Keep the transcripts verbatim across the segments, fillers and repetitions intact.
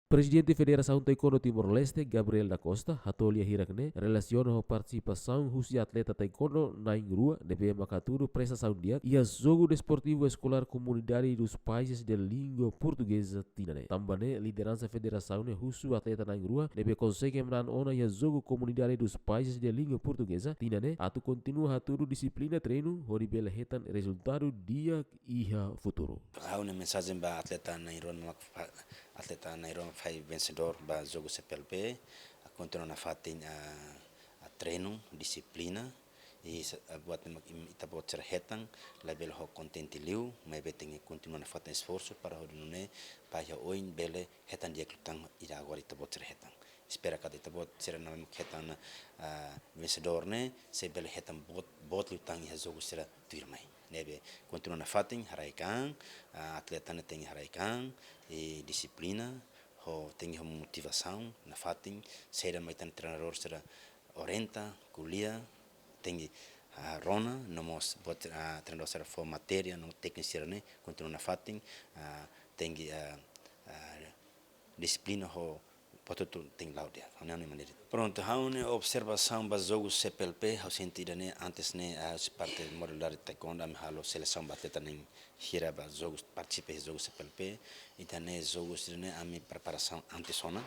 Prezidente Federasaun Taekwondo Timor-Leste, Gabriel da Costa, hato'o lia hirak ne'e relasiona ho partisipasaun husi atleta taekwondo na'in-rua ne'ebé mak hatudu prestasaun di'ak iha Jogo Desportivu Eskolár Comunidade dos Países de Língua Portuguesa tinan ne'e. Tanba ne'e, lideransa federasaun ne'e husu atleta na'in-rua ne'ebé konsege manán ona iha Jogo Comunidade dos Países de Língua Portuguesa tinan ne'e atu kontinua hatudu dixiplina treinu hodi bele hetan rezultadu di'ak iha futuru. Ha'u-nia mensajen ba atleta na'in-rua mak fa-, atleta na'in-rua mak fai vensedór ba Jogu C P L P, a kontinua nafatin, a, a treinu, dixiplina, i sa-, a buat ne'e mak im-, ita-boot sira hetan, labele ho kontente liu, maibé tenke kontinua nafatin esforsu para hodi nune'e ba iha oin bele hetan di'ak liután ida agora ita-boot sira hetan. Espera katak ita-boot sira ne'ebé mak hetan, a, vensedór ne'e, sei bele hetan boot, boot liután iha jogu sira tuirmai. Ne'ebé kontinua nafatin haraik an, a, atleta ne'e tenke haraik an, i dixiplina, ho tenke ho motivasaun nafatin, saida mak ita-nia treinadór sira orienta, ko'alia, tenke, a, rona, no mós buat, a, treinadór sira fó matéria no tékniku sira ne'e, kontinua nafatin, a, tenke, a, a, dixiplina ho buat hotu tenke la'o di'ak, ha'u-nia maneira. Prontu, ha'u-nia observasaun ba jogu C P L P, ha'u sente ida-ne'e antes ne'e, a, husi parte modalidade taekwondo, ami halo selesaun ba atleta na'in hira ba jogu, partisipa iha jogu C P L P, ida-ne'e jogu sira-ne'e ami preparasaun antes ona,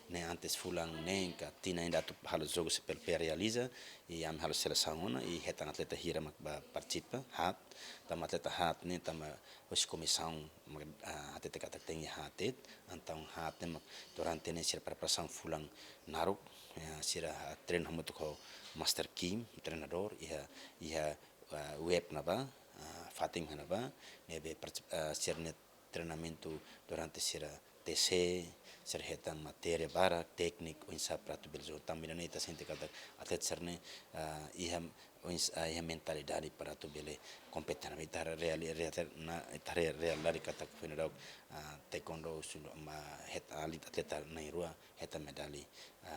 ne'e antes fulan neen ka tinan ida atu halo jogu C P L P realiza, i ami halo selesaun ona, i hetan atleta hira mak bá partisipa, haat, tanba atleta haat ne'e, tanba husi komisaun mak, a, hatete katak tenke haat de'it, entaun haat ne'e mak durante ne'e sira preparasaun fulan naruk, ya, sira, a, treinu hamutuk ho Master Kim, treinadór, iha, iha, a, web ne'ebá, a, fatin ne'ebá, ne'ebé parti-, a, sira-nia treinamentu durante sira T C, sira hetan matéria barak, tékniku, oinsá para atu bele jogu. Tanba ne'e ita sente katak atleta sira-ne'e, a, iha, oins-, a, iha mentalidade para atu bele kompete. Ita haree reali-, reali-, na, ita haree realidade katak foin daudauk, a, taekwondo husi, ma, het-, atleta na'in-rua hetan medalla, a,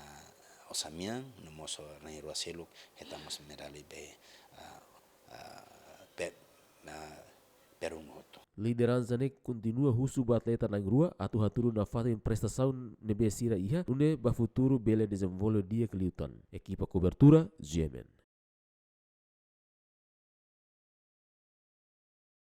osan mean, no mós na'in-rua seluk hetan mós medalla be, a, a, pe-, a, perunggu hotu. Lideransa ne'e kontinua husu ba atleta na'in-rua atu hatudu nafatin prestasaun ne'ebé sira iha, nune'e ba futuru bele dezenvolve di'ak liután. Ekipa kobertura, G M N.